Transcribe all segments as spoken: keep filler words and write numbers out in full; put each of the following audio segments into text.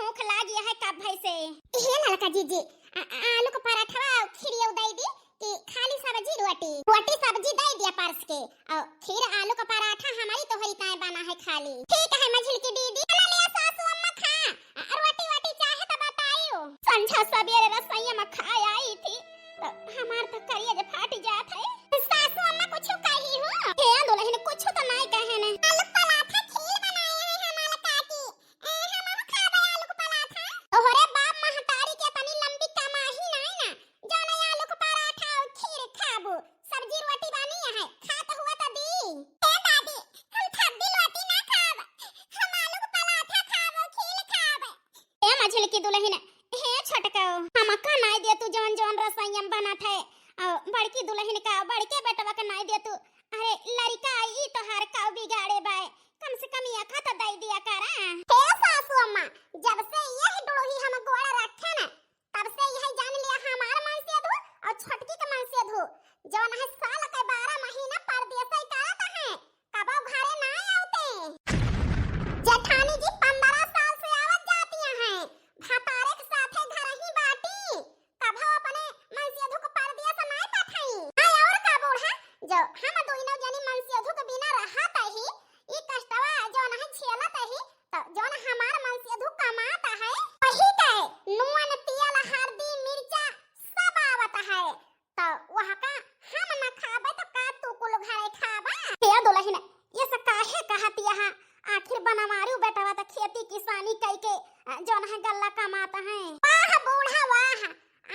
भूख लागी है कब भई से। हे ललका जीजी, आ-, आ-, आलू क पराठवा अउ खीर यउ दइ दी कि खाली सब्जी रोटी? रोटी सब्जी दइ दिया परस के, अउ खीर आलू क पराठा हमरी तोहरी काहे बना है खाली? ठीक है मझिलकी दीदी, चला ले आ सासू अम्मा खा, आ, रोटी वोटी चाहे त बताइयो। संझा सबेरे रसोइया में खाए आई थी, त हमार त करेज फाट जात है। सासू अम्मा कुछ कही हो? हे दुलहिन, कुछ त नाहीं कहे ने। आलू क पराठा खीर बनाए है हमार काकी। ए, हमहू खाबे आलू क पराठा। तोहरे बाप महतारी के तनी लंबी कमाही नाई ना, जौन आलू क पराठा अउर खीर खाबू। सब्जी रोटी बानी है, खात हुआ त दी। ए दादी, हम थद्दी रोटी ना खाब, हम आलू क पराठा खाब, खीर खाब। ए मझिलकी दुलहिन, हे छोटका, हमका नाई दे तू जौन जौन रसोइया में बनत है, अउ बड़की दुलहिन का, बड़के बेटवा का नाई दे तू। अरे लड़का ई तोहार का बिगाड़े बाय, कम से कम यखा त दइ दिया करा। हे सासू अम्मा, जब से यह डोही हम गोड़ रखे न, तब से यह जान लिया हमार मनसेधू अउर छोटकी के मनसेधू, जौन है साल के बारह महीना परदेसई करत है, कबो घरे ना आवते। जेठानी जी पन्द्रह साल से आवत जाती हैं, भतारे के साथे घर ही बाटी, कभो अपने मनसेधू के परदेस नाय पठाई। नाय अउर का बूढ़ा, जो हम दुइनो जनी मनसेधू के बिना रहत ही, ई कष्टवा जौन है झेलत ही, त जौन हमार मनसेधू कमात है, वही के नून, तेल, हरदी, मिर्चा सब आवत है। त वह का हम न खाबे त का तू कुल घरे खाबा? हे दुलहिन, ये से काहे कहत यहा? आखिर बनवारू बेटवा त खेती किसानी कई के, अ, जौन है गल्ला कमात है। वाह बूढ़ा वाह,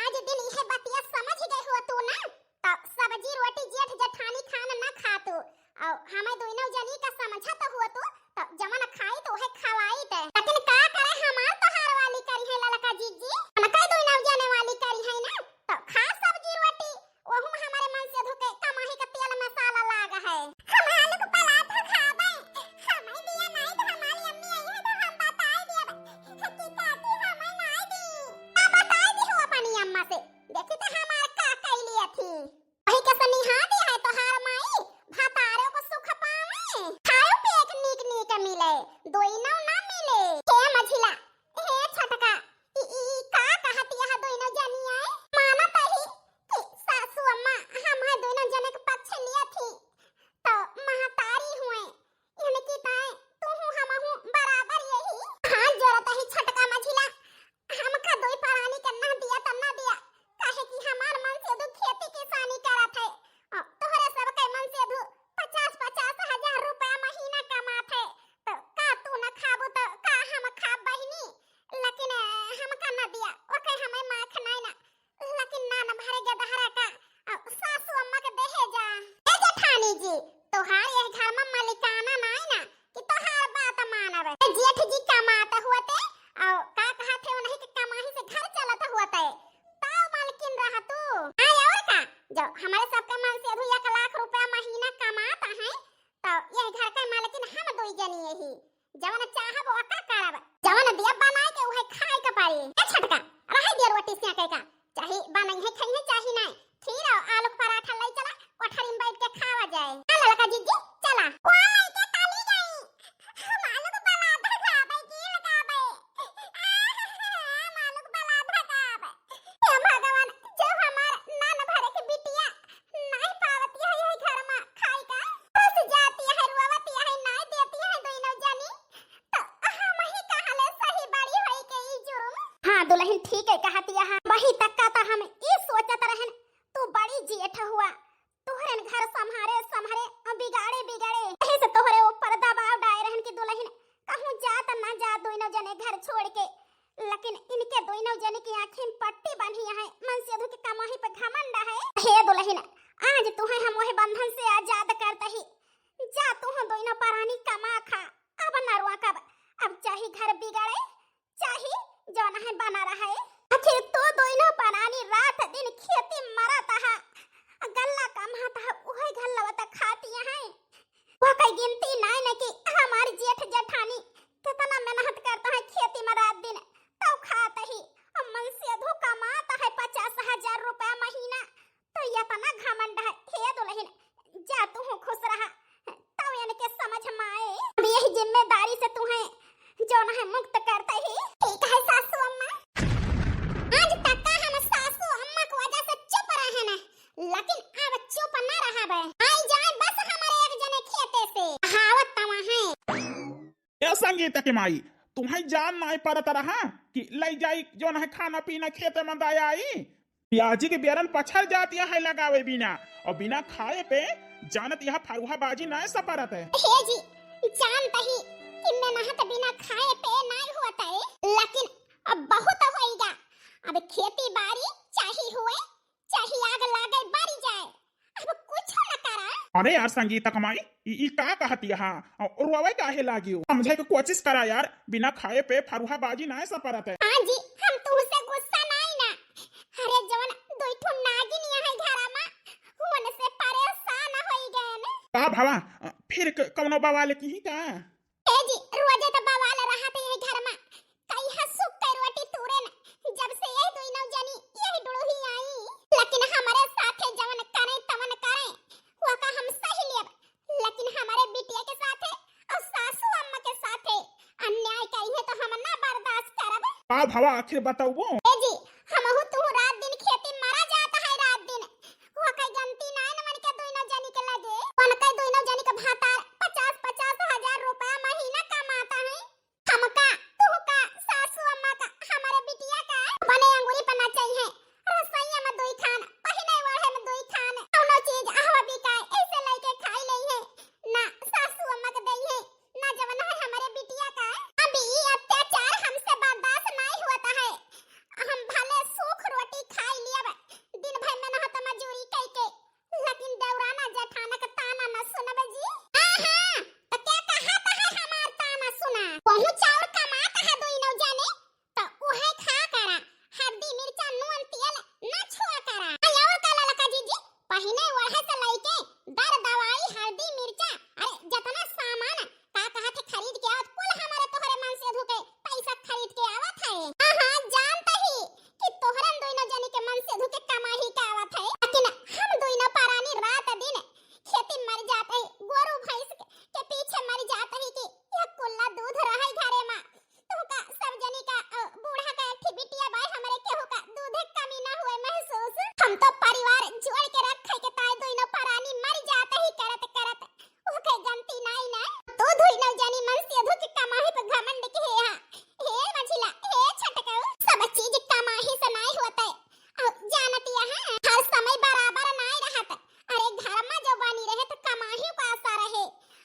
आज दिन यह बतिया समझ गए हुआ तू ना, त सब्जी रोटी जेठ जेठानी खान न खातू, अउ हमें दुइनो जनी का समझत हुआ तू, त जवन खाई त उहे खवाई ते। लेकिन का करे हमार तोहार वाली करी है ललका जीजी, उनका दुइनो जने वाली करी है ना, त खा सब्जी रोटी, ओहू में हमारे मनसेधू के कमाही का तेल मसाला लाग है। हम आलू क पराठा खाबे, हमें दिया नाई त हमारी अम्मी आई है त हम बताई दिया कि काकी हमें नाई दी। का बताई दी हो अपनी अम्मा से, देखी त हमार का कैली अथी। वही के सनिहा दी है तोहार माई, भतारो को सुख पावे, खाए पिए के नीक नीक मिले, दोइनो ना मिले। हे मझिला, हे छोटका, ई, ई का कहत यह दोइनो जनी आए? मानत ही कि सासू अम्मा हम है दोइनो जने के पक्ष लिया थी, तो महतारी हुए, इनकी ताए तू हूँ हम हूँ बराबर यही। हाँ, जरूरत ही छोटका मझिला, हमका दोई परानी के ना दिया त ना दिया, काहे कि हमार मनसेधू खेती किसानी करत है, अउ तोहरे सबके मनसेधू पचास पचास हजार रुपया महीना कमात है, त का तू न खाबू त का हम खाब बहिनी? लेकिन, अ, हमका न दिया, ओके हमें माख नाई ना, लेकिन नान भरे गदहरा का, अ, सासू अम्मा के देहे जा। ए जेठानी जी, तोहार यह घर में मलिकाना नाई ना कि तोहार बात मानब। ए जेठ जी कमात हुअते, अउ का कहत है, उन्हीं के कमाही से घर चलत हुअते, तब मालकिन रह तू। हाँ, और का? जो हमारे सबके मनसेधू एक लाख रुपया महीना कमात है, त यह घर के मालकिन हम दुई जनी यही। जवन चाहब ओका करब, जवन दिया बनाए के उहे खाए के पड़ी। ए छोटका, रहे दिया रोटी सेके का, चाहे बनई है, खई है, चाहे नाई। खीर अउ आलू के पराठा लई चला, कोठरी में बैठ के खावा जाए। हाँ ललका जीजी, चला। कोई लइके तली गई, हम आलू के पराठा खाबे, की लगाबे? आहा, हम आलू के पराठा खाबे। हे भगवान, जो हमार नान भरे के बिटिया नाई पावती है यही घर में खाई का, बस जाती है, रोवती है, नाई देती है दोनों जनी, तो हम ही कहाँ ले सही बड़ी होई के ई जुर्म। हाँ दुलहिन, ठीक है कहती है। वही तक का तो हम ई सोचत रहन, तू बड़ी जेठ हुआ, तोहरेन घर संभारे संभारे बिगाड़े बिगाड़े, यही से तोहरे ऊपर दबाव डाए रहन कि दुलहिन कहूँ जा त ना जा दोनों जने घर छोड़ के। लेकिन इनके दोनों जने की आँखिन पट्टी बांधी है, मनसेधू के कमाही पे घमंड है। हे दुलहिन, आज तुहे हम वही बंधन से आजाद करत ही, जा तुहूँ दोनों परानी कमा खा, अब ना रोकब, अब चाहे घर बिगड़े, चाहे जौन है बना रहे। आखिर तू दोनों परानी रात दिन खेती मरत है, गल्ला कमात है, वही गल्ला त खाती है। ओकर गिनती नाय न कि हमार जेठ जेठानी कितना मेहनत करत है खेती में रात दिन, तब खात ही। अब मनसेधू कमात है पचास हजार रुपया महीना, तो इतना घमंड है। हे दुलहिन, जा तू खुश रहा, तब इनके समझ में आए। अब यही जिम्मेदारी से तुहे जौन है मुक्त करत ही। ठीक है सासू अम्मा। आज तक हम सासू अम्मा के वजह से चुप रहे ना, लेकिन अब चुप ना रहबे। आई जाए बस हमारे एक जने खेते से। कहावत तवा है। ए संगीता के माई, तुम्हें जान नाई परत रहा कि लई जाई जौन है खाना पीना खेते में दे आई? प्याजी के बेरन पछर जात है लगावे बिना, और बिना खाए पे जानत यह फरुहा बाजी नाय सपरत है। हे जी, जानत ही कि मेहनत बिना खाए पे नाय होत है, लेकिन अब बहुत होइगा। अब खेती बारी चाही हुए, चाही आग लागे बारी जाए, अब कुछ न करा। अरे यार संगीता के माई, ई, ई का कहत यहा? और रोवे काहे लागियो? समझे के कोशिश करा यार, बिना खाए पे फरुहा बाजी नाय सपरत है। हाँ जी, हम तुहसे गुस्सा नाई ना। अरे जवन दुई ठो नागिन यहाँ घरा मा, उनसे परेशान होई गए ने। का भवा, फिर क-, कौनो बवाल की ही का? ए जी, रोजे तो बवाल रहत है घर मा। कहिया सुख के रोटी तूरे न, जब से ये दुइनौ जनी यही डुड़ुही आई। लेकिन हमारे साथे जवन करे तवन करे, वका हम सही लेब। लेकिन हमारे बिटिया के साथे और सासू अम्मा के साथे अन्याय करिहे तो हम ना बर्दाश्त करब। का भवा आखिर बताउबो? ए जी, हमहू तुहू रात दिन खेती मरा जात है रात दिन। वका गलती नाय न मन के दुइनौ जनी के लगे। उनके दुइनौ जनी के भातार पचास पचास हजार रुपया महीना कमात है। हमका, तुहका, सासू अम्मा का, हमारे बिटिया का बने अंगुरी पर नचइहे। रसोइया में दुई खान, पहिने ओढ़े में दुई खान, कौनो चीज अहवा बिकाए, ऐसे लइके खाई लइहे। ना सासू अम्मा के दइहे, ना जवन है हमारे बिटिया का। अब ई अत्याचार हमसे बर्दाश्त नाई होत है। हम भले सूख रोटी खाई लियब, दिन भर मेहनत मजूरी कइके, लेकिन देवराना जेठाना के ताना न सुनबे जी। हाँ, हाँ, तो क्या कहा तो है हमार ताना सुना? कहूँ चाउर कमात है दुइनौ जने, तो उहे खा करा। हल्दी, मिर्चा, नून, तेल न छुआ करा। आई और का ललका जीजी, पहिने ओढ़े से लइके दर दवाई, हल्दी, मिर्चा, अरे जतना सामान का कहत है खरीद के आवत, कुल हमारे तोहरे मन से धुके पैसा खरीद के आवत है। हाँ, हाँ, जानत ही कि तोहरन दुइनौ जनी के मन से धुके कमाही के आवत है, लेकिन हम दुइनौ परानी रात दिन खेती मर जात है, गोरू भैंस के, के पीछे मर जात है कि यह कुल्ला दूध रहे घरे मा। तुहका सब जनी का, अ, बूढ़ा का एक ठे बिटिया बाय, हमरे केहू का दूधे कमी ना हुए महसूस। हम तो परिवार जोड़ के रखे के ताई दुइनौ परानी मर जात ही करत करत। ओके गलती नाई ना। तो दुइनौ जनी मन से धुके कमाही पे घमंड के है। हाँ, हे मझिला, हे छटकऊ, सब चीज कमाही से नाई होत है। अब जानत यहा, हर समय बराबर नाई रहत। अरे घर मा जो बनी रहे तो कमाही का आशा रहे।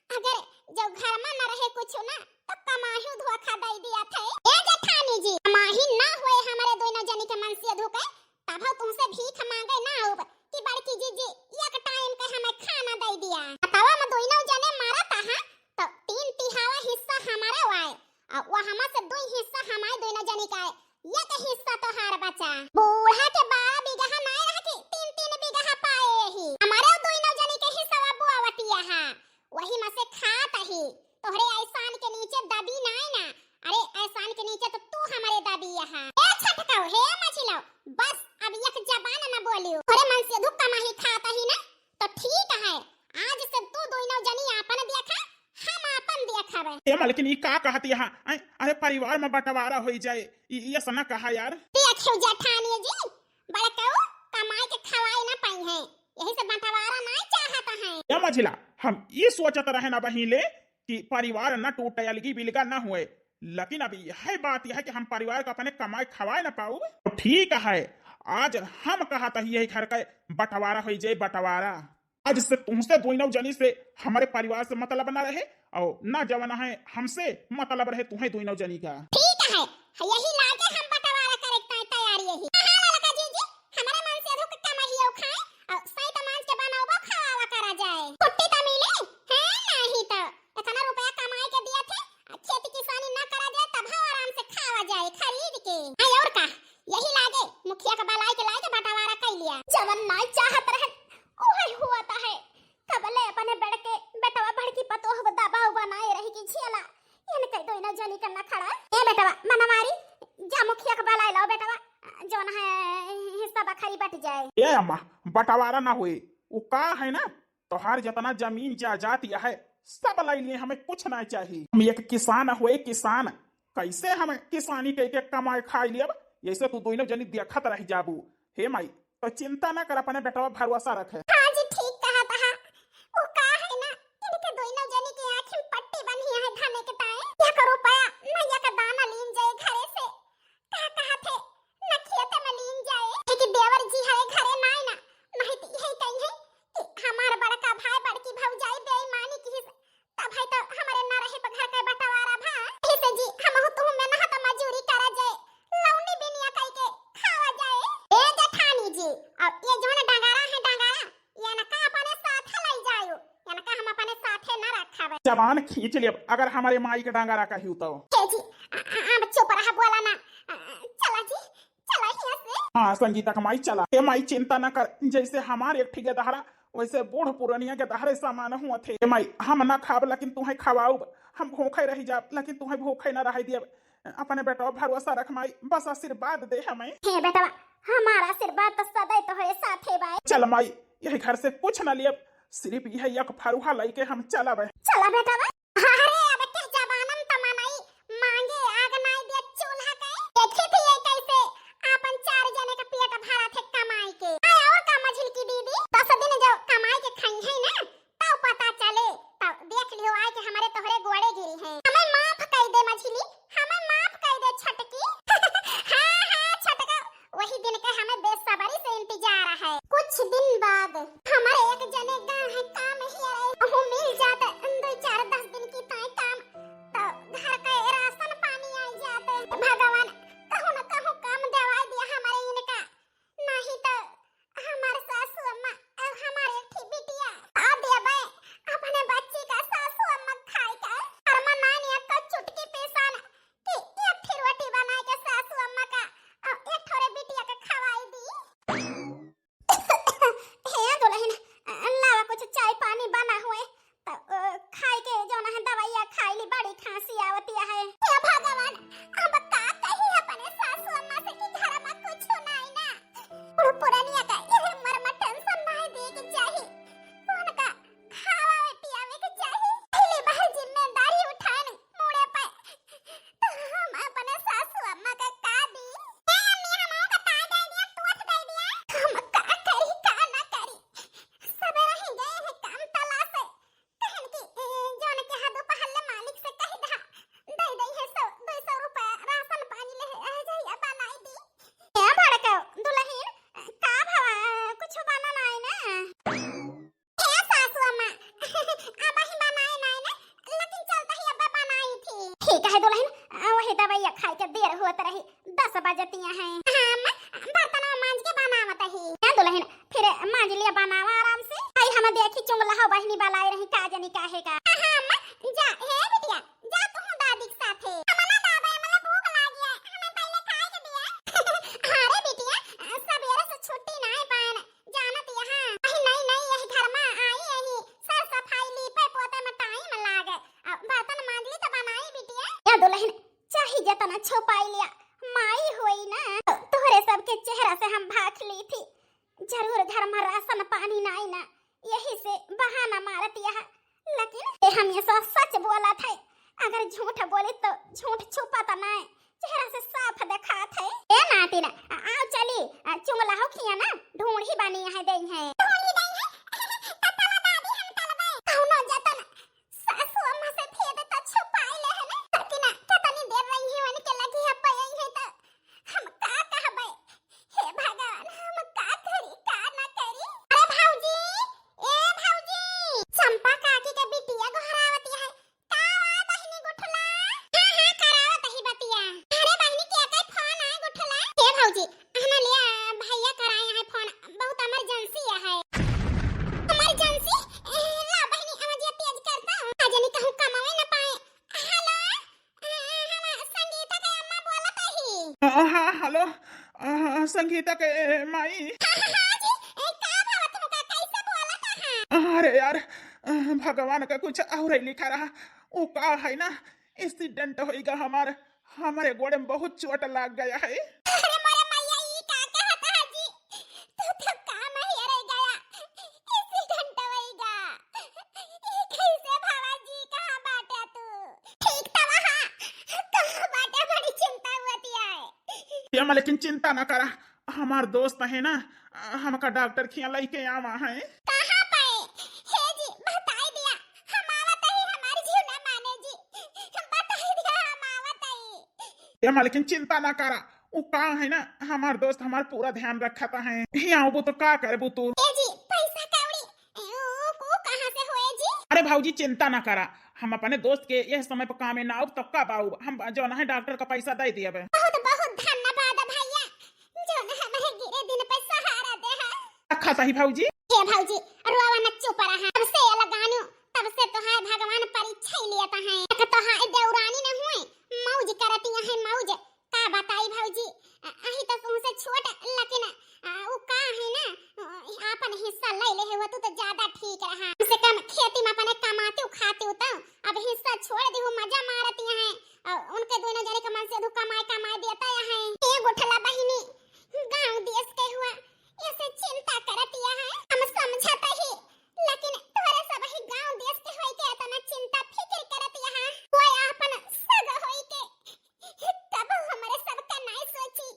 अगर जो घर मा न रहे कुछ ना, तो कमाही धोखा दे दिया थे। ए जेठानी जी, कमाही ना हुए हमारे दुइनौ जनी के मन से धुके, तब हम तुमसे भीख मांगे ना आउब कि बड़की जीजी एक टाइम के हमें खाना दे दिया। बतावा, हम दुइनौ जने मरत आहा, तो तीन तिहावा हिस्सा हमारे आए, और वो हमा से दुई हिस्सा हमारे दुइनौ जनी का आए, एक हिस्सा तोहार बचा। बूढ़ा के बारह बीघा नाय रह के तीन तीन बीघा पाए ही। हमारे दुइनौ जनी के हिस्सा बोआवतिया हा, वही में से खात ही। तोहरे एहसान के नीचे दबी नाय ना। अरे एहसान के नीचे तो तू हमारे दबी यहाँ। ए छटकऊ, हे मझिलऊ, बस अब एक जबान न बोलियो। तोहरे मन से धुक कमाही खात ही ना, तो ठीक है, आज से तू दुइनौ जनी आपन देखा, हम आपन देखबे। ए मलकिन, ई का कहत यहाँ? अरे परिवार में बंटवारा होई जाए, ई, ई ऐसा ना कहा यार। देखियो जेठानी जी, बड़कऊ कमाई के खवाई ना पाई है, यही से बंटवारा नाय चाहत है। ए मझिला, हम ई सोचत रहे ना बहिले कि परिवार न टूटे, अलगी बिलगा न हुए, लेकिन अब यह बात यह है कि हम परिवार का अपने कमाए खवाए न पाऊ। तो ठीक है, आज हम कहत ही यही घर का बंटवारा होई जाए, बंटवारा। आज से तुमसे दुइनौ जनी से हमारे परिवार से मतलब ना रहे, और ना जवन है हमसे मतलब रहे तुम्हें दुइनौ जनी का। ठीक है, यही लागे हम बंटवारा करे के तैयारी यही। हाँ, ललका जीजी, हमारे मन से धुक कमाइयो खाए, और सही तमाज के बनावा खावा करा जाए। छुट्टी तो मिले, है नहीं तो इतना रुपया कमाए के दिया थे, खेती किसानी ना करा जाए, तब आराम से खावा जाए खरीद के। आई और का, यही लागे मुखिया के बलाई के लाए के बंटवारा कर लिया। जवन नाई चाहत रहे, उहे हुआ ता है। कबले अपने बड़के बेटवा बड़की पतोह दबाव बनाए रही कि झेला। इनके दुइनौ जनी के नखड़ा। ए बेटवा, मनवारी, जा मुखिया के बलाई लाओ बेटवा, जौन है हिस्सा बखरी बट जाए। ए अम्मा, बंटवारा ना हुए, वो का है ना, तोहार जितना जमीन जायदाद है, सब लाई लिए, हमें कुछ ना चाहिए। हम एक किसान हुए, किसान, कैसे हम किसानी कइके कमाए खाइ लियब, यइसे तू दोनों जनी देखत रहि जाबू। हे माई, तो चिंता न कर, अपने बेटवा भरोसा रखे। हाँ जी, ठीक कहत हा। उ का है ना, इनके दोनों जनी के आँखी में पट्टी बंधी है धने के ताए। एक रुपया न एक दाना लीन जाए घरे से। का कहत है, न खेत में लीन जाए। एक देवर जी है घरे नाई ना, नहीं तो यही कही है कि हमार बड़का भाई बड़की भौजाई बेईमानी की, तब है तो हमरे न रहे पर घर का बंटवारा भा। यही से जी, हमहू तुहू मेहनत मजूरी करा जाए, लौनी बिनिया कइके खावा जाए। ए जेठानी जी, अब ये जौन डंगारा है डंगारा, ये न का अपने साथे लइ जायो, ये न का हम अपने साथे न रखब। जबान खींच लेब, अगर हमरे माई के डंगारा कहियो तो। हे जी, आ, आ, अब चुप रहा, बोला ना। आ, चला जी, चला हियाँ से। हाँ संगीता के माई, चला। ए माई, चिंता न कर, जइसे हमार एक ठे गेदहरा, वइसे बूढ़ पुरनिया गेदहरे समान हुआ थे। ए माई, हम न खाब लेकिन तुहैं खवाउब, हम भूखे रहि जाब लेकिन तुहैं भूखे न रहै दियब। अपने बेटवा भरोसा रख माई, बस आशीर्वाद दे हमें। हे बेटवा, हमार आशीर्वाद तो सदै तोहरे साथे बाए। चल माई, यही घर से कुछ न लियब, सिर्फ यह एक फरुहा लइके हम चलब। चला बेटवा। अरे, अब के जमाना में तो मनई मांगे आग नाई दे चूल्हा के। देखी थी ये कैसे आपन चार जने का पेट भरा थे कमाई के। आय और का मझिल की दीदी, दस दिन जो कमाई के खाई है ना, तब पता चले, तब देख लियो आय के हमरे तोहरे गोड़े गिरी है। हमें माफ कइ दे मझिली, हमें माफ कइ दे छोटकी। हाँ, हाँ, छोटका, वही दिन के हमें बेसब्री से इंतजार है। कुछ दिन बाद हमरे एक जने गाँव है काम ही रहे, वहू मिल जात दो चार दस दिन की ताई काम, तो घर का राशन पानी आ जात। भगवान, कहूँ न कहूँ काम देवाई दिया हमरे इनका, नहीं तो हमार सासू अम्मा और हमार एक ठे बिटिया आ देबे अपने बच्ची का सासू अम्मा खाए का। हर मनान एक चुटकी पीसन कि एक ठे रोटी बनाए के सासू अम्मा का और एक ठोरे बिटिया का खवाई दी। हे दुलहिन, लावा कुछ चाय पानी बना हुए, त, अ, खाए के जौन है दवाइया खाई ली, बड़ी खांसी आवतिया है। हे भगवान, अब का कही अपने सासू अम्मा से कि घर में कुछ नाई ना। पुरनिया का यह उम्र में टेंशन नाई दे के चाही। उनका खावे पियावे के चाही। पहले बाहर जिम्मेदारी उठाए नहीं, मुड़े पे। तो हम अपने सासू अम्मा का का दी? ए अम्मी, हम का का दे दिया, तू दे दिया। हम का करी, का ना करी। सब रह गए हैं काम तलाश। कहन की, ए, जौन के हाथ पहले मालिक से कह दा, दे दे है सौ, दो सौ रुपया राशन पानी ले आ जाइए, बनाई दी। ए बड़का दुलहिन, का भवा, कुछ बना नाई ना? ए सासू अम्मा, अब ही बनाए नाई ना, लेकिन चलता ही अब बनाई थी। ठीक है दुलहिन, वही दवाइया खाए के देर होत रही, दस बजतिया हैं। हाँ अम्मा, बर्तन मांज के बनावत ही। हाँ दुलहिन, फिर मांज लिया, बनावा आराम से। आई हम देखी चुंगला हो बहिनी बलाई रही, का जनी काहे का। हाँ, हाँ, अम्मा, जा, हे बिटिया, जा तू दादी के साथे। हम ना दाबे, हमला भूख लागी है, हमें पहले खाए के दिया। अरे बिटिया, सबेरे से छुट्टी नाई पाएन, जानत यहाँ। अही नई नई यही घर में आई, यही सर सफाई लीपे पोते में टाइम लागे। अब बर्तन मांज ली तो बनाई बिटिया। या दुलहिन, चाहे जतना छुपाई लिया, माई होई ना, तो तोहरे सबके चेहरा से हम भाख ली थी। जरूर घर में राशन पानी नाई ना, यही से बहाना मारत यह। लेकिन ये हमेशा सच बोलत है, अगर झूठ बोली तो झूठ छुपत नाई, चेहरा से साफ दिखात है। ए नातिन, आ, आओ चली, आ, चुंगला हो खिया ना, ढूंढी बनी है, दे है। ढूंढी दे है, तब तला दादी हम तलबे। कौनो जतन सासू अम्मा से भेद त छुपाए ले है ना, लेकिन कितनी देर रही है उनके लगी है, पई है तो हम का कहबे? हे भगवान, हम का करी, का ना करी? अरे भौजी, ए भौजी, चंपा काकी के बिटिया गोहरावती है, का हुआ बहिनी गुठला? हाँ, हाँ, करावत ही बतिया। अरे बहिनी, के कई फोन आए गुठला? ए भौजी, अहना लिया, भैया कराए हैं फोन, बहुत इमरजेंसी है। इमरजेंसी? ए, ला बहिनी, आवाजिया तेज कर दा। आ जनी कहूँ कमावे न पाए। हेलो, ए, हम संगीता के अम्मा बोलत ही। अ, हाँ, हेलो, अ, संगीता के माई। हाँ, हाँ, हाँ जी, ए, का बात होगा, कैसे बोलत है? अरे यार, अ, भगवान का कुछ और ही लिखा रहा। वो का है ना, एक्सीडेंट होइगा हमार, हमरे गोड़े में बहुत चोट लाग गया है। अरे मोरे मैया, ई का कहत है जी? तू तो काम ही रह गया, एक्सीडेंट होइगा। ई कैसे भवा जी, कहाँ बाटे तू? ठीक तो वहाँ, कहाँ बाटे? ए मलकिन, चिंता ना करा, हमार दोस्त है ना, हमका डॉक्टर खिया लइके आवा है। कहाँ पे? हे जी, बताई दिया, हम आवत ही, हमार जीव ना माने जी, बताई दिया, हम आवत ही। ए मलकिन, चिंता ना करा, उ का है ना, हमार दोस्त हमार पूरा ध्यान रखत है। हिया आबू तो का करबू तू? ए जी, पैसा कौड़ी, ए, उ, उ कहाँ से होए जी? अरे भौजी, चिंता ना करा, हम अपने दोस्त के यह समय पर कामे ना आउब, तो कब आउब? हम जौन है डॉक्टर का पैसा दे दिए। बहुत बहुत धन्यवाद भैया, जौन हमारे गिरे दिन पे सहारा दे है। रखा सही भौजी। हे भौजी, रोवा न, चुप रहा। तब से ये लगानू, तब से तो है भगवान परीक्षा ही लेता है। एक तो है देवरानी न हुए, मौज करती है मौज। का बताई भौजी, अ-, अही तो तुमसे छोट, लेकिन, अ, उ का है ना, अ, आपन हिस्सा ले ले हो, तू तो ज्यादा ठीक रहा। कम से कम खेती में अपने कमाती खाती तो अब हिस्सा छोड़ दी हो, मजा मारती है। अ, उनके दोनों जने के मन से दू कमाई कमाई देता है। ए गुठला बहिनी, गांव देश के हुआ, ऐसे चिंता करतिया है, हम समझत ही, लेकिन तोरे सब ही गांव देश के होई के इतना चिंता फिक्र करतिया है। कोई आपन सग होई के कब हमरे सब का नाई सोची,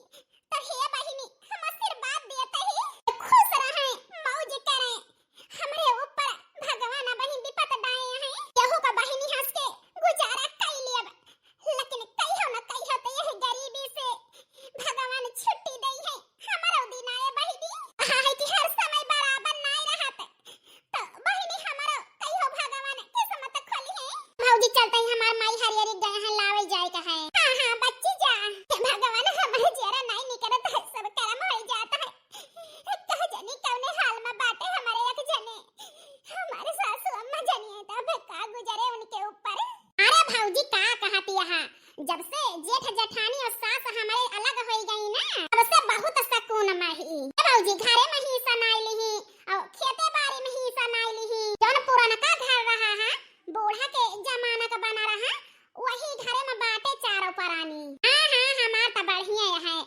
तो हे बहिनी, हम आशीर्वाद देते ही खुश रहे, मौज करे। हमरे ऊपर भगवान अबही विपत डाए हैं। केहू का बहिनी हंस के गुजारा कई लेब, लेकिन कहियो न कहियो तो यह गरीबी से भगवान छुट्टी दई है। हमरो दिन आए बहिनी, कहा है कि हर समय बराबर नाय रहत, तो बहिनी हमरो कहियो भगवान किस्मत खोली है। भौजी चलते ही हमार माई हरियरी गए हैं, लावे जाए का है। हाँ, हाँ, बच्ची जा, भगवान हमारे जियरा नाय निकलत है, सब कर्म हो जाता है। कह जनी कौने हाल में बाटे हमारे एक जने। हमारे सासू अम्मा जनी है तब का गुजरे उनके ऊपर। अरे भौजी का कहती यहाँ, जब से जेठ जेठानी और सास हमारे अलग हो गई ना, तब से बहुत सुकून में ही। ए भौजी घरे में ही सनाई ली और खेते बाड़ी में ही सनाई ली। जौन पुराना का घर रहा है, बूढ़ा के जमाना का बना रहा, वही घरे में बाटे चारों परानी। हाँ, हाँ, हमार तो बढ़िया है।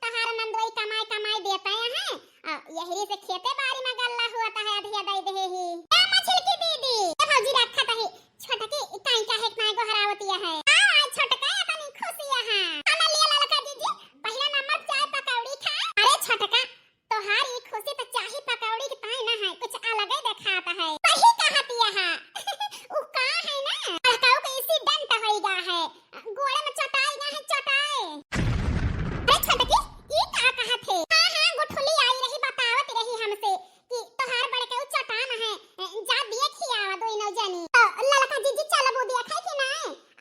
तहार नंदोई कमाई कमाई देते हैं, आ, यही से खेते बाड़ी में गल्ला हुआ तो है, अधिया दे दे ही। ए मछली की दीदी, ए भौजी रखा तो है, छोटकी काई काहे के नाई गोहरावती है। आ, आ, छोटका या तनी खुशी है। हम लिया ललका जीजी, पहला नंबर चाय पकौड़ी खा। अरे छोटका, तोहार ई खुशी तो चाही पकौड़ी के ताई ना है, कुछ अलगे देखात है। सही कहत यहा। उ का है ना, लड़काऊ के इसी डंट होई गा है, गोड़े में चोटाई गा है, चोटाई। अरे छोटकी, ई का कहत है? हाँ, हाँ, गुठुली आई रही, बतावत रही हमसे कि तोहार बड़के उ चोटान है, जा दिए खियावा दोनों जनी। तो ललका जीजी चलबू दिया खाई कि ना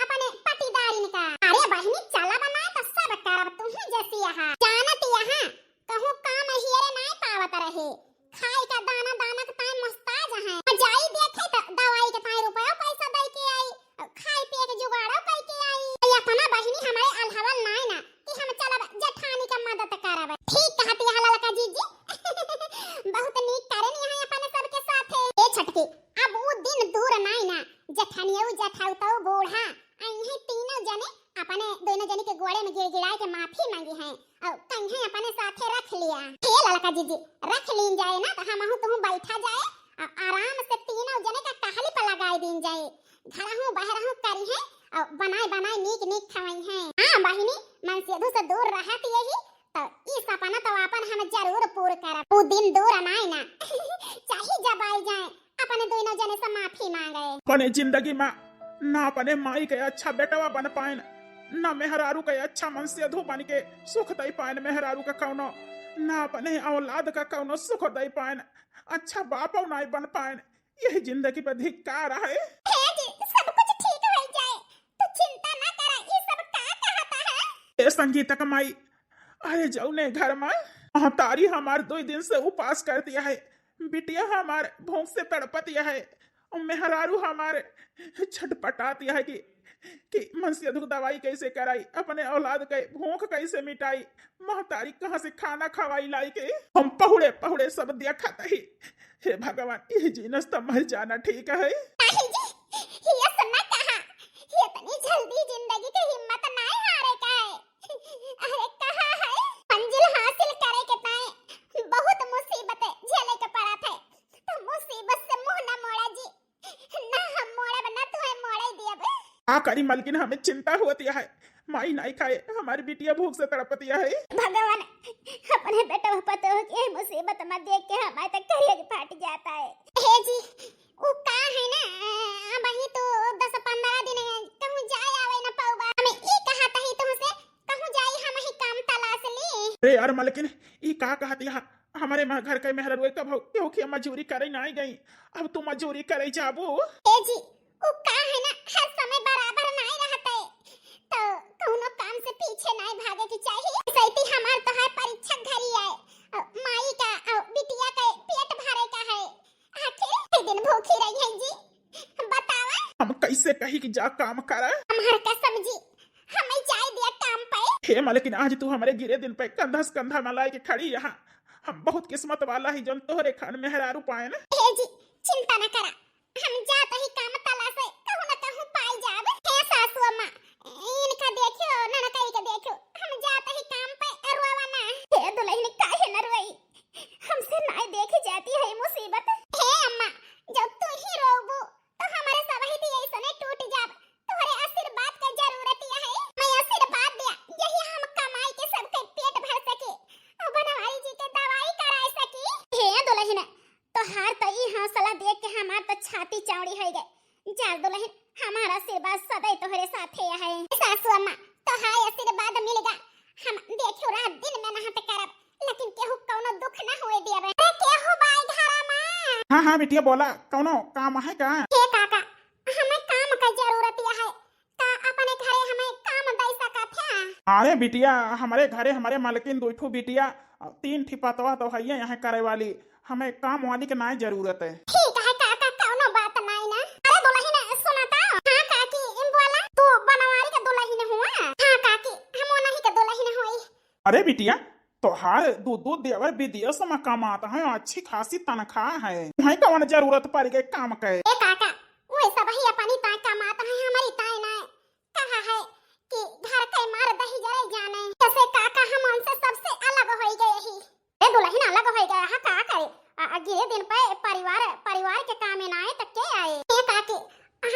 अपने पटीदारिन का? अरे बहिनी, चला बनाए तो सब करब, तुहू जैसी यहाँ जानत यहाँ कहूँ काम हियरे नाय पावत रहे। खाए का दाना दाना के ताई मोहताज हैं। जाई देखे त दवाई के ताई रुपया पैसा दे के आई, खाए पिए के जुगाड़ो कई के आई। ये अपना बहिनी हमारे अलहवल नाय ना कि हम चलब जेठानी का मदद करब। ठीक कहती है ललका जीजी। बहुत नीक करेन यहाँ अपने सबके साथे। ए छटकी, अब उ दिन दूर नाय ना, जेठनियो जेठाउतौ बूढ़ा, आ इहे तीनों जने अपने दोनों जने के गोड़े में गिड़गिड़ाए के माफी मांगी हैं। और कहीं अपने साथे रख लिया। हे ललका जीजी, रख लीन जाए ना, तो हमहू तुहू बैठा जाए, आ-, आराम से तीनों जने का टहली पर लगाई दीन जाए। घरहू बहरहू करी है और बनाए बनाए नीक नीक खवाई है। हाँ बहिनी, मनसेधू से दूर रहत यही, तो ई सपना तो आपन हम जरूर पूर करब। उ दिन दूर नाय ना, चाहे जब आई जाए, अपने दोनों जने से माफी मांगे। अपने जिंदगी में ना अपने माई के अच्छा बेटवा बन पाएन, ना मेहरारू के अच्छा मनसेधू बन के सुख दे पाएन मेहरारू का कौनो, ना अपने औलाद का कौनो सुख दे पाएन, अच्छा बापो नाय बन पाएन। यही जिंदगी पर धिक्कार है। हे जी, सब कुछ ठीक हो जाए, तू चिंता ना करा। ये सब का कहता है? ए संगीता का माई, अरे जौने घर में महतारी हमार दो दिन से उपास करती है, बिटिया हमार भूख से तड़पती है, और मेहरारू हमार छटपटाती है कि, कि मनसेधू दवाई कैसे कराई, अपने औलाद के भूख कैसे मिटाई, महतारी कहाँ से खाना खवाई लाई के। हम पहुड़े पहुड़े सब देखत ही। हे भगवान, ये जीनस तो मर जाना ठीक है। नहीं जी, ये सब ना कहा, ये इतनी जल्दी जिंदगी के हिम्मत ना हारे का है। अरे कहा है, मंजिल हासिल करे के ताए बहुत मुसीबत झेले के पड़त है, तो मुसीबत से मुंह न मोड़ा जी, ना हम मोड़ब, ना तुहे मोड़े दियब। का करी मलकिन, हमें चिंता होती है, माई नाई खाए, हमारी बिटिया भूख से तड़पतिया है। भगवान, अपने बेटवा पतोह के मुसीबत में देख के हमारे तो करेज फाट जाता है। हे जी, उ का है ना, अबही तो दस पन्द्रह दिन है, कहूँ जाए आवे न पाउबा। हमें ई कहत ही तुमसे, कहूँ जाई हम ही काम तलाश ली। अरे यार मलकिन, ई का कहत यहाँ? हमारे म-, घर के मेहररुए कब हो, क्योंकि हम मजूरी करे नाई गई, अब तू मजूरी करे जाबू। ए जी, उ का है ना, हर समय बराबर नाई रहते, तो कौनो काम से पीछे नाई भागे के चाहिए। सैती हमार तो है परीक्षा घरी है, अ, माई का, अ, बिटिया के पेट भरे का है, आखिर एक दिन भूखी रही है जी, बतावा। हम कैसे कही कि जा काम करा? हमार कसम जी, हमें जाए दिया काम पे। हे मालकिन, आज तू हमारे गिरे दिन पे कंधा से कंधा मिलाए के खड़ी यहाँ। हम बहुत किस्मत वाला ही जौन तोहरे खान मेहरारू पाए ना। हे जी, चिंता न करा, हम जात ही काम तलाशे, कहूँ न कहूँ पाई जाब। हे सासू अम्मा, इनका देखियो, ननकई के देखियो, हम जात ही काम पे, रोवा ना। हे दुल्हन, काहे न रोई? हमसे नाई देखी जाती है मुसीबत। हे अम्मा, जब तू ही रोबू, तो हमारे सबही दी ऐसने टूट जाब। तोहरे आशीर्वाद के जरूरत यह है। मैं आशीर्वाद दिया, यही हम कमाई के सबके पेट भर सके और बनवारी जी के दवाई कराए सकी। हे दुल्हन, तोहार तो ई हौसला देख के हमार तो छाती चौड़ी हो गए। जा दुल्हन, हमारा आशीर्वाद सदै तोहरे साथे है। सासू अम्मा, तोहार आशीर्वाद मिलेगा, हम देखियो रात दिन मेहनत करब, लेकिन केहू कौनो दुख ना होए देबे। अरे केहू बाई घरा में? हाँ, हाँ बिटिया, बोला, कौनो काम है का? हे काका, हमें काम का जरूरत है, का अपने घरे हमें काम दे सकत है? अरे बिटिया, हमारे घरे हमारे मालकिन दुई ठो बिटिया, तीन ठी पतवा तो है यहाँ करे वाली, हमें काम वाली के नाई जरूरत है। ठीक है काका, कौनो बात नाई ना। अरे दुल्हन सुना तो। हाँ काकी, बोला, तू बनवारी के दुल्हन हुआ? हाँ काकी, हम उन्हीं के दुल्हन हुई। अरे बिटिया, तोहार दू दू देवर विदेश में कमात हैं, अच्छी खासी तनख्वाह है, तुम्हें कौन जरूरत पड़ गई काम के? ए काका, वही सब ही अपनी ताई कमात हैं, हमारी ताई ना। कहा है कि घर के मार दही जरे जाने, जैसे काका हम उनसे सबसे अलग हो गए ही। ए दुल्हन अलग हो गया है, का करे? आ, आ, गिरे दिन पे परिवार, परिवार के काम में ना आए तो के आए? ए काकी,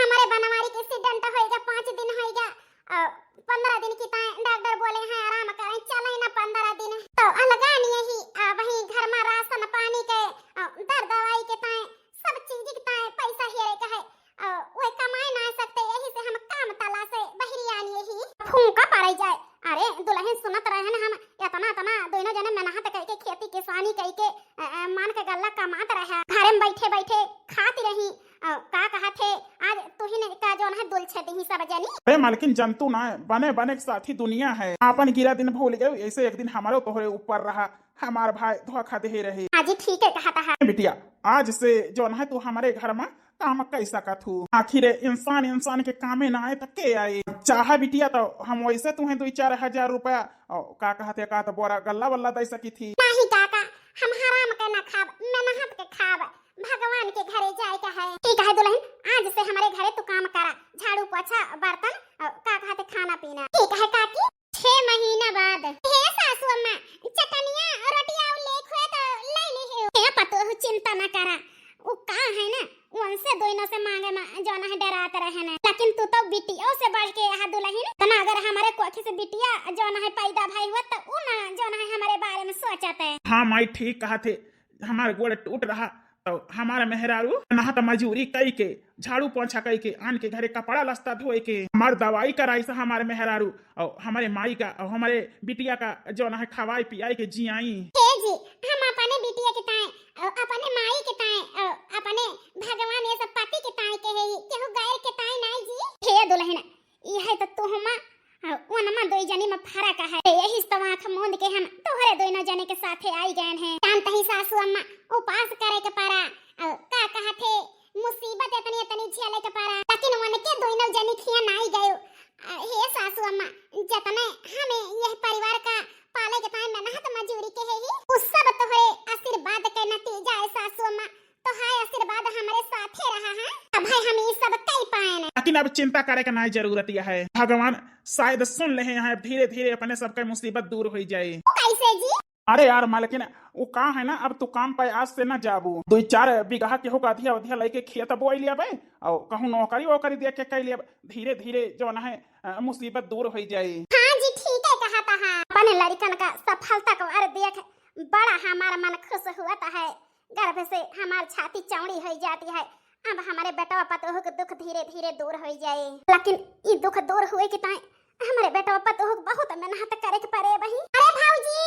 हमारे बनवारी के एक्सीडेंट होएगा, पाँच दिन होएगा, आ, पन्द्रह दिन की ताए डॉक्टर बोले हैं आराम करें, चले ना पन्द्रह दिन। तो अलगा नहीं ही, आ, वही घर में राशन पानी के, आ, दर दवाई के ताए, सब चीज के ताए पैसा हेरे के है। आ, वही कमाए ना सकते, यही से हम काम तलाशे बहिरी आनी यही। फूंका पड़े जाए। अरे दुल्हन सुनत रहे न हम, इतना, इतना दोनों जने मेहनत करके खेती किसानी करके, अ, अ, मान के गल्ला कमात रहे, घरे में बैठे बैठे खात रही। अ, का कहत है, आज तुहिन का जौन है दुल छे दही सब जनी। अरे मालकिन, जनतू ना, बने बने के साथी दुनिया है। आपन गिरा दिन भूल गए, ऐसे एक दिन हमारो तोहरे ऊपर रहा, हमार भाई धोखा दे रहे। हाँ जी, ठीक है कहत है। बिटिया, आज से जौन है तू हमारे घर में काम कई सकत हूँ। आखिर इंसान इंसान के कामे ना आए त के आए? चाहा बिटिया तो हम वैसे तुहें दुई चार हजार रुपया, और का कहते का तो बोरा गल्ला वल्ला दे सकी थी। नहीं काका, हम हराम के ना खाब, मेहनत के खाब, भगवान के घरे जाए का है। ठीक है दुल्हन, आज से हमारे घरे तू काम करा, झाड़ू पोछा बर्तन और का कहते खाना पीना। ठीक है काकी। छह महीना बाद। हे सासू अम्मा, चटनिया रोटिया और लेख हुए तो ले ली हो। हे पतोह, चिंता न करा, उ का है ना, उनसे दोनों से मांगे में जौन है डरात रहे ना, लेकिन तू तो बिटियों से बढ़ के यहाँ दुल्हन। तना अगर हमारे कोखी से बिटिया जौन है पैदा भाई हुआ तो उ ना जौन है हमारे बारे में सोचत है। हाँ माई, ठीक कहा थे, हमार गोड़ टूट रहा तो हमार मेहरारू नहा त मजूरी कई के, झाड़ू पोछा कई के, आन के घरे कपड़ा लस्ता धोए के, हमार दवाई कराई से हमार मेहरारू, और हमारे माई का और हमारे बिटिया का जौन है खवाई पियाई के जियाई। हे जी, हम अपने बिटिया के ताए, अ, अपने माई के ताए, अ, अपने भगवान ये सब पति के ताए के है, केहू गैर के ताए नाई जी। हे दुल्हन, यह तो तुहमा और उनमा दोई जनी में फर्क है। यही से तो आँख मूंद के हम तोहरे दोनों जने के साथे आई गए हैं। जानत ही सासू अम्मा, उपास करे के पड़ा, और का कहत है, मुसीबत इतनी इतनी झेले के पड़ा, लेकिन उनके दोनों जनी खिया नाई गयो। अ, हे सासू अम्मा, जतने हमें यह परिवार का पाले के ताए मेहनत मजूरी के है ही, उ सब तोहरे आशीर्वाद के नतीजा है सासू अम्मा। तोहार आशीर्वाद हमारे साथे रहा है, अब है हम ई सब कई पाएन। लेकिन अब चिंता करे के नाई जरूरत यह है, भगवान शायद सुन ले हैं, अब धीरे धीरे अपने सबके मुसीबत दूर हो जाए। उ कैसे जी? अरे यार मालकिन, उ का है ना, अब तू काम पे आज से ना जाबू। दुई चार बीघा के होगा अधिया उधिया लेके खेत बोई लिया बे, और कहूँ नौकरी वोकरी दे के कई लिया बे। धीरे धीरे जौन है, अ, मुसीबत दूर होई जाई। हाँ जी, ठीक है कहा था। अपन लड़कन का सफलता को अर देख, बड़ा हमार मन खुश हुआ था है। गर्व से हमार छाती चौड़ी होई जाती है। अब हमरे बेटवा पतोह के दुख धीरे धीरे दूर होई जाए, लेकिन ई दुख दूर हुए के ताई हमरे बेटवा पतोह के बहुत मेहनत करे के पड़े बही। अरे भौजी,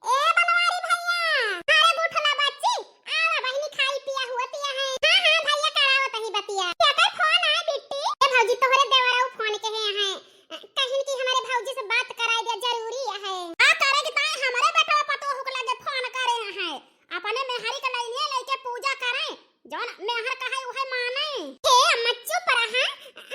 ए बनवारी भैया, अरे उठला बच्ची, आवा बहिनी खाई पिया हुआ पिया है। हाँ हाँ भैया, करावत ही बतिया। केकर फोन आए बिट्टी? ए भौजी, तोहरे देवरऊ फोन के है, कहिन कि हमरे भौजी से बात कराई दे, जरूरी है। का करे के ताई हमरे बेटवा पतोह के लगे फोन करे है। अपने मेहरी के लइनिया लइके पूजा करें, जौन मेहर कहे उहे माने। हे अम्मा चुप रहा,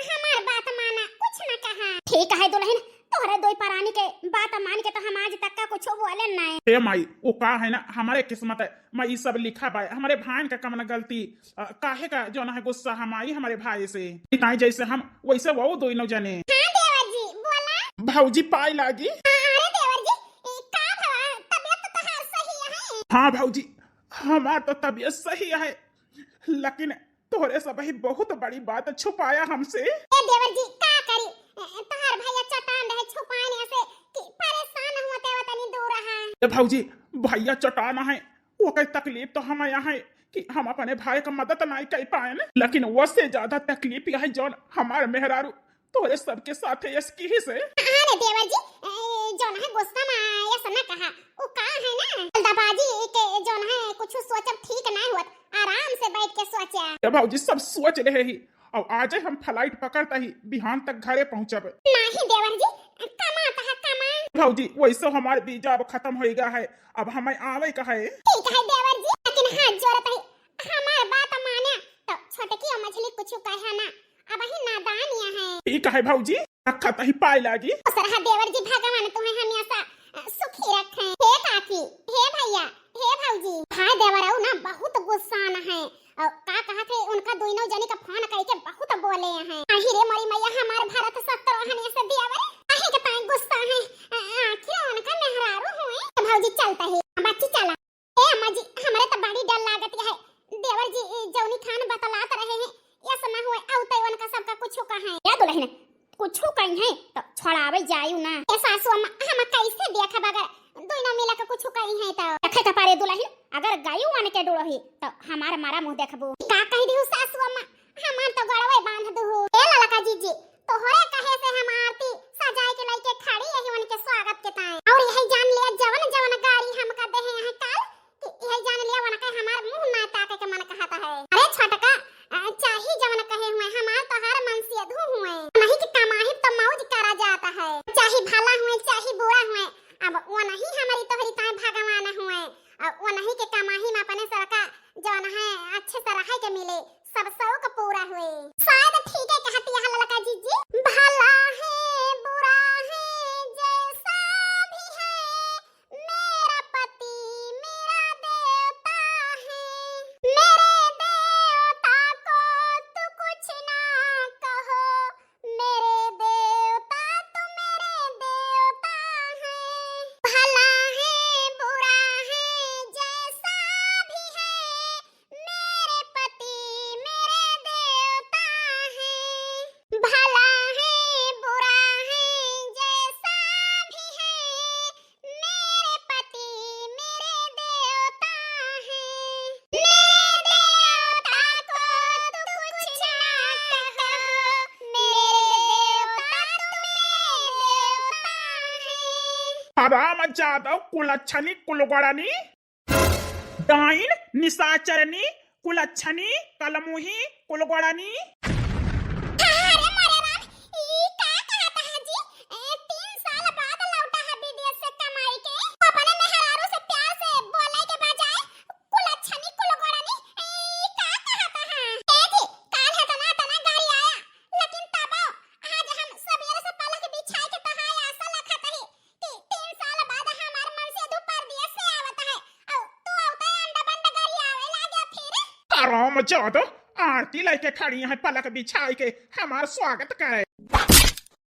हमार बात माना, कुछ न कहा। ठीक है दुलहिन, तोहरे दोई परानी के बात मान के तो हम आज तक का कुछ बोले नहीं। हे माई, वो का है ना, हमारे किस्मत है, मैं ई सब लिखा बाय, हमारे भाई का कमन गलती, अ, काहे का जौन है गुस्सा हम आई हमारे भाई से। ताई जैसे हम वैसे वो दोनों जने। हाँ देवर जी, बोला। भौजी पाई लागी। हाँ, अरे देवर जी, ए, का भवा, तबियत तो तहार सही है? हाँ भौजी, हमार तो तबियत सही है, लेकिन तोहरे सब ही बहुत बड़ी बात छुपाया हमसे। ए देवर जी, का करी? ए, तोहार भैया चटान रहे छुपाने से कि परेशान हुआ ते वतनी दूर रहा। ए भौजी, भैया चटान है, ओकर तकलीफ तो हम यहाँ है कि हम अपने भाई का मदद नहीं कर पाए न, लेकिन वसे ज्यादा तकलीफ यह है जौन हमार मेहरारू तोहरे सबके साथे यस किहिस है। अरे देवर जी, ए, जौन है गुस्सा में ऐसा ना कहा। उ का है ना, जल्दबाजी के जौन है कुछ सोचब ठीक नहीं होत, आराम से बैठ के सोचा। ए भौजी, सब सोच रहे ही, और आज हम फ्लाइट पकड़ता ही बिहान तक घरे पहुँचब। नहीं देवर जी, कमा तो है कमा। भौजी, वैसे हमार वीजा अब खत्म होइगा है, अब हमें आवे का है। ठीक है देवर जी, लेकिन हाथ जोड़त ही हमार बात माने तो छोटकी और मझली कुछ कहे ना, अबही नादान या है। ठीक है भौजी, रखा तही पाए लागी। खुश रहा देवर जी, भगवान तुम्हें हमेशा, अ, सुखी रखे। हे काकी, हे भैया, हे भौजी, भाई देवरऊ ना बहुत गुस्सान है। और का कहा थे, उनका दोनों जने का फोन करके बहुत बोले हैं। आही रे मोरी मैया, हमार भारत सत्रह हने से देवर, काहे के ताई गुस्सा है? अ, आखिर उनका मेहरारू हुए। भौजी चलता है, बच्ची चला। ए अम्मा जी, हमरे त बड़ी डर लागत है। देवर जी, ई जौनी खान बतलात रहे हैं, यस ना हुए, अउते उनका सबका कुछ कहे। या दुलहिन, कुछ कही है तो छोड़ावे जायु ना। ए सासू अम्मा, हम कैसे देखब अगर दोनों मिला के कुछ कही है तो? देखे के पारे दुलहिन, अगर गयु वन के डुड़ोही तो हमार मरा मुँह देखबू। का कह दिहु सासू अम्मा, हमार तो गड़वे बांध दुहु। ए ललका जीजी, तोहरे कहे से हम आरती सजाए के लइके खड़ी यही उनके स्वागत के ताई। और यही जान लिया जवन जवन गारी हमका देहे हैं काल, कि यही जान लिया उनके हमार मुँह ना ताके के मन कहता है। अरे छोटका, अ, चाही जवन कहे हुए, हमार तोहार मन से अधू हुए। नहीं कि कमाही तो मौज करा जाता है। चाही भला हुए, चाही बुरा हुए, अब वो नहीं हमारी तोहरी ताई भगवान हुए। अब वो नहीं के कमाही में अपने सरका जवन है अच्छे से रहे के मिले, सब शौक पूरा हुए। शायद ठीक है कहती है ललका जीजी। भला है, बुरा है, जैसा भी है, मेरा पति मेरा देवता है। मेरे देवता को तू कुछ ना कहो, मेरे देवता तो मेरे देवता हैं। भला है, बुरा है, जैसा भी है, मेरे पति मेरे देवता हैं। भला है, बुरा है, जैसा भी है, मेरे पति मेरे देवता हैं। मेरे देवता को तू कुछ ना कहो, मेरे देवता तो मेरे देवता हैं। हराम जादव, कुलच्छनी, कुलगड़नी, डाइन, निशाचरनी, कुलच्छनी, कलमुही, कुलगड़नी। अरे मोरे राम, ई का कहत है जी? ए, तीन साल बाद लौटा है विदेश से कमाई के। अपने मेहरारू से प्यार से बोले के बजाय कुलच्छनी, कुलगड़नी, ई का कहत है? ए जी, काल है तना, तना गाड़ी आया, लेकिन तबो आज हम सबेरे से पलक बिछाए के तोहार आशा लखत ही कि तीन साल बाद हमार मन से दू परदेस से आवत है, और तू आवते अंडा बंडा गाड़ी आवे लागे फिर। हराम जादो, आरती लेके खड़ी है पलक बिछाई के हमार स्वागत करे।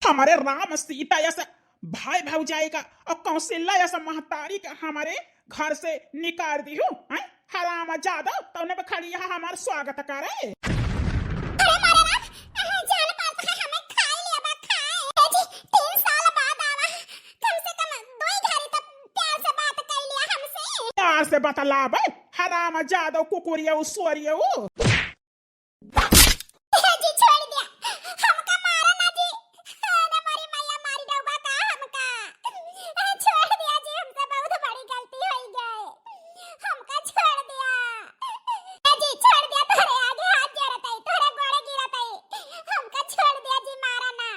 हमारे राम सीता ऐसे भाई भौजाई का और कौसिल्ला यस महतारी का हमारे घर से निकाल दिहू, हैं? हराम जादो, तौने पे खड़ी यहाँ हमार स्वागत करे। अरे मारे राम, अरे जान पात है, हमें खाए लिया बा, खाए। ए जी, तीन साल बाद आवा, कम से कम दो ही घड़ी तो प्यार से बात कर लिया हमसे। प्यार से बतलाबे, हराम जादो, कुकुरिया, सोरिया। ए जी, छोड़ दिया, हमका मारा ना जी। अरे मोरी मैया, मारी डउबा का हमका। अरे छोड़ दिया जी, हमसे बहुत बड़ी गलती होई गए, हमका छोड़ दिया। ए जी, छोड़ दिया, तोहरे आगे हाथ जोड़त हई, तोहरे गोड़े गिरत हई, हमका छोड़ दिया जी, मारा ना।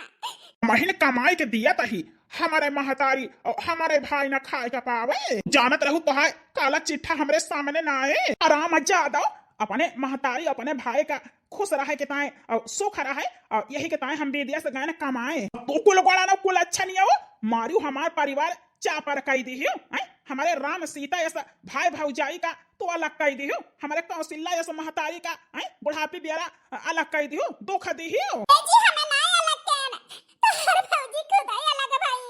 महीन कमाई के दिया तही, हमारे महतारी और हमारे भाई ना खाए का पावे। जानत रहू तो है, काला चिट्ठा हमरे सामने ना आए। हराम जादो, अपने महतारी, अपने भाई का खुश रहे के ताए और सुख रहे, और यही के ताए हम विदेश गए न कमाए। तू कुल गोड़ा न कुल अच्छा नहीं हो, मारू हमार परिवार चापर कई दिहू, हैं? हमारे राम सीता यस भाई भौजाई का तू अलग कई दिहू, हमारे कौसिल्ला यस महतारी का, हैं? बुढ़ापी बेरा अलग कई दिहू, दुख दिहू। ए जी, हमें ना अलग कहन, तोहर भौजी खुद ही अलग भाई।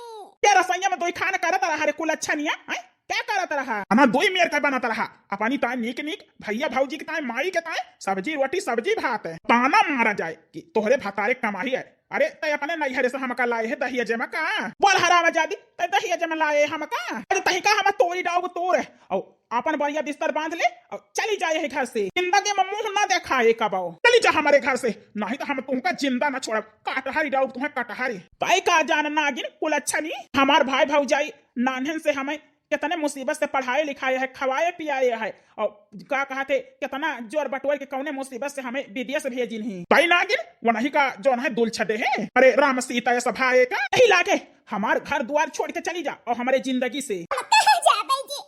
ये रसोइया में दोई खान करत रहा रे कुल अच्छा निया, हैं? क्या करत रहा? अना दोई मेर का बनत रहा, अपनी ताए नीक नीक, भैया भौजी के ताए, माई के ताए, सब्जी रोटी, सब्जी भात है। ताना मारा जाए कि तोहरे भतारे कमाही है। अरे, तै अपने नैहरे से हमका लाए है दहिया जमा का? बोल हराम जादी, तै दहिया जमा लाए हमका? अरे, तही का हम तोरी डाउब तोर है। औ अपन बढ़िया बिस्तर बांध ले और चली जाए है घर से। जिंदगी में मुंह ना देखाए कबाओ। चली जा हमारे घर से, नहीं तो हम तुमका जिंदा ना छोड़ब। कटहरी डाउब तुम्हें कटहरी। तै का जान नागिन कुल अच्छा नहीं। हमार भाई भौजाई नान्हन से हमें कितने मुसीबत से पढ़ाए लिखाए है, खवाए पियाए है, और का कहत है, कितना जोर बटोर के कौने मुसीबत से हमें विदेश भेजिन ही। तई नागिन, वनही का जौन है दुल छदे है। अरे राम सीता ये सभा एक यही लागे हमार घर द्वार छोड़ के चली जा और हमारे जिंदगी से। हम कहाँ जाबे जी,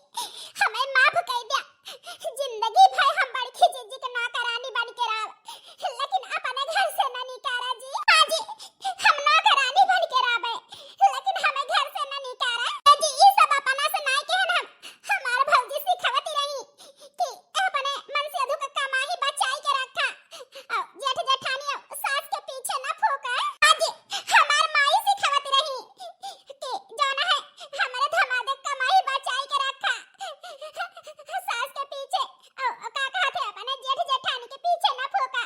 हमें माफ कर दिया। जिंदगी भर हम बड़की जीजी के नौकरानी बन के रह, लेकिन अपने घर से ना निकारा जी। हाँ जी, हम नौकरानी बन के रहबे, लेकिन हमें घर से ना निकारा। ए जी, ई सब अपना से नाय कहन हम। हमार भौजी सिखावत रही कि अपने मनसेधू का कमाई बचाई के रखा। और जेठ जेठानी और सास के पीछे ना फूका। हाँ जी, हमार माई सिखावत रही कि जौन है, हमारे धमादे कमाई बचाई के रखा। सास के पीछे, और का कहत है, अपने जेठ जेठानी के पीछे ना फूका।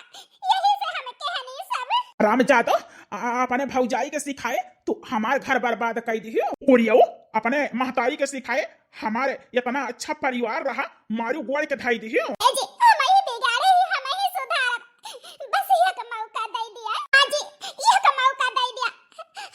यही से हम कहनी सब। राम जादो, आ, अपने भौजाई के सिखाए तू हमार घर बर्बाद कर दियो। कोरियो, अपने महतारी के सिखाए हमारे इतना अच्छा परिवार रहा, मारू गोड़ के धाई दियो। ए जी, हम ही बिगाड़े ही, हम ही सुधारब। बस एक मौका दे दिया। हाँ जी, एक मौका दे दिया।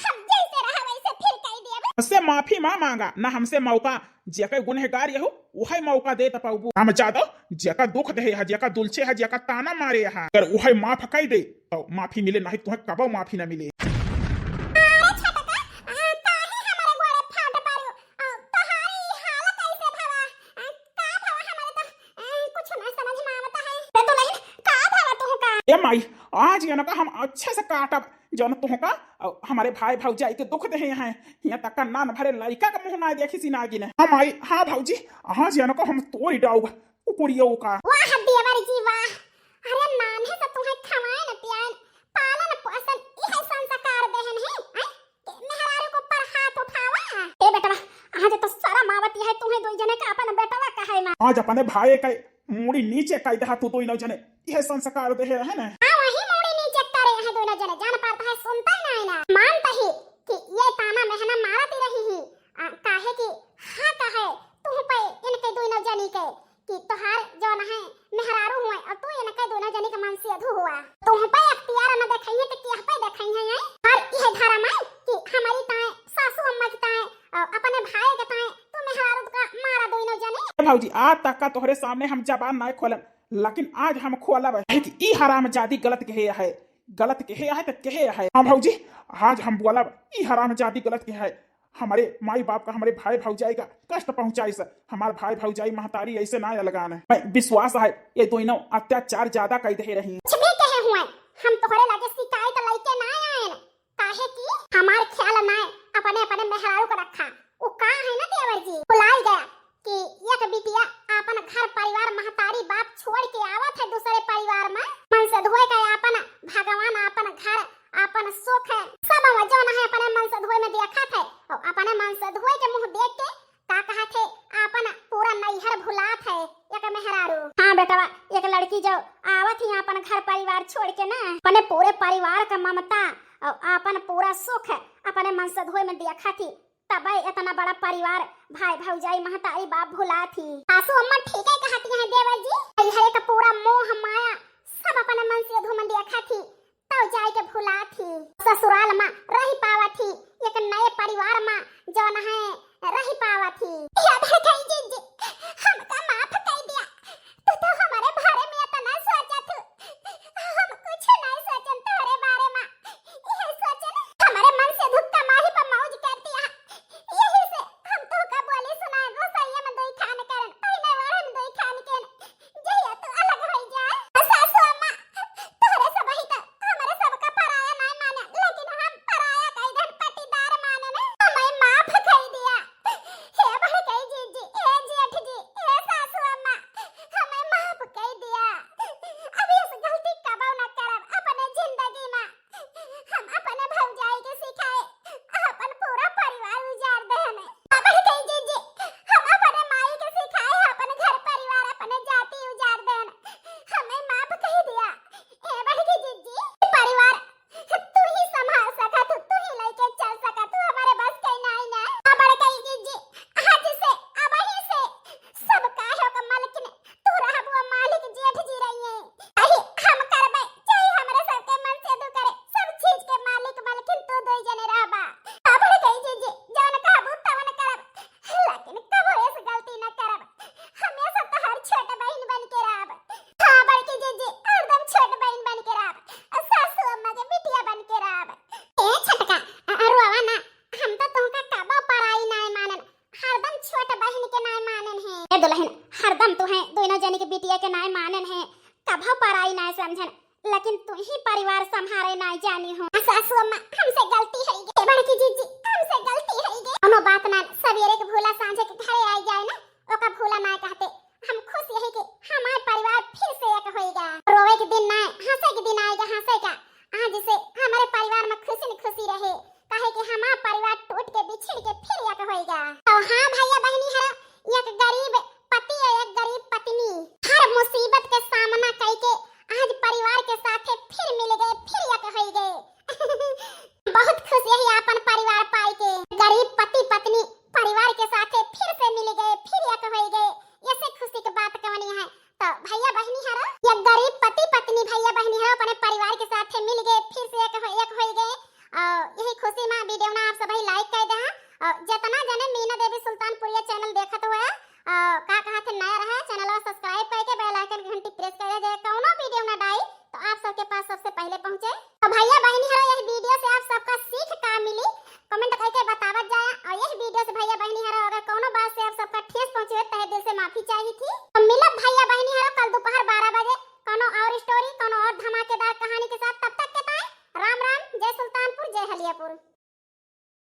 हम जैसे रहा वैसे फिर कर दिया। उससे माफी मा मांगा, ना हमसे मौका। जेकर गुनहगार यहू, उहे मौका देत पाउबू। हम जादो, जेका दुख देहे है, जेका दुलछे है, जेका ताना मारे है, अगर उहे माफ कई दे, तो माफी मिले, नहीं तुहे कबो माफी ना मिले। अरे छोटका, आ, काहे हमारे गोड़े फाट पड़ू? आ, तोहारी हालत ऐसे भवा? आ, का भवा? हमारे तो, आ, कुछ ना समझ में आवता है। ए दुलहिन, का भवा तुहका? ए माई, आज इनका हम अच्छे से काटब, जौन तुहका और हमारे भाई भौजाई के दुख देहे हैं। यहाँ तक का नान भरे लड़का का मुंह ना देखी सी नागिन। हम आई, हाँ भौजी, आज इनका हम तोड़ डाउब, कुकुरियो का। वाह देवर जी वाह, अरे नान्हे से तुहे खवाए न पियाए, पालन पोषण, इहे संस्कार देहन है, हैं? के मेहरारू के ऊपर हाथ उठावा। ए बेटवा, आज तो शर्म आवत है तुहे दुई जने का अपन बेटवा कहे में। आज अपने भाई के मूड़ी नीचे कई दहा तू दुई नौ जने, इहे संस्कार देहे है ना? हाँ, वही मूड़ी नीचे करे है दुई नौ जने, जान पाता है, सुनता ही नहीं ना, मानता ही कि ये ताना मेहना मारत ही रही ही, आ, काहे कि हक है तुह पे इनके दुई नौ जनी के, कि तोहार जौन है मेहरारू हुए और तू इनके दोनों जनी के मनसेधू हुआ। तुह पे अख्तियार न देखइहे तो किह पे देखइहे, हैं? और यह धर्म है कि हमारी ताए, सासू अम्मा की ताए और अपने भाई के ताए तू मेहरारू का मारा दोनों जनी। ए भौजी, आज तक का तोहरे सामने हम जबान ना खोलन, लेकिन आज हम खोलब है कि ई हरामजादी गलत कहे है, गलत कहे है तो कहे है। हाँ भौजी, आज हम बोलब, ई हरामजादी गलत कहे है। हमारे माई बाप का, हमारे भाई भौजाई का कष्ट पहुंचाइस। हमार भाई भौजाई महतारी ऐसे ना अलगान है। मैं विश्वास है, ये दोनों अत्याचार ज्यादा कई दे रही। कुछ भी कहे हुए, हम तोहरे लगे शिकायत लइके ना आएन, काहे कि हमार ख्याल ना अपने, अपने मेहरारू को रखा। वो का है ना देवर जी, भुलाई गया कि एक बिटिया आपन घर परिवार, महतारी बाप छोड़ के आवत है दूसरे परिवार में, मनसेधुए का आपन भगवान, आपन घर, आपन सुख है, सब जौन है अपने मनसेधुए में देखत है, और सधुए के मुँह देख के का कहत है, आपन पूरा नैहर भुलात है एक मेहरारू। हाँ बेटवा, एक लड़की जब आवत ही आपन घर परिवार छोड़ के ना, अपने पूरे परिवार का ममता और आपन पूरा सुख अपने मन सधुए में देखत ही, तबे इतना बड़ा परिवार, भाई भौजाई महतारी बाप भुलात ही। सासू अम्मा ठीक है कहत हैं देवर जी, नैहरे का पूरा मोह माया सब अपने मन सधुए में देखत ही, तब जाए के भुलात ही। ससुराल में रही पा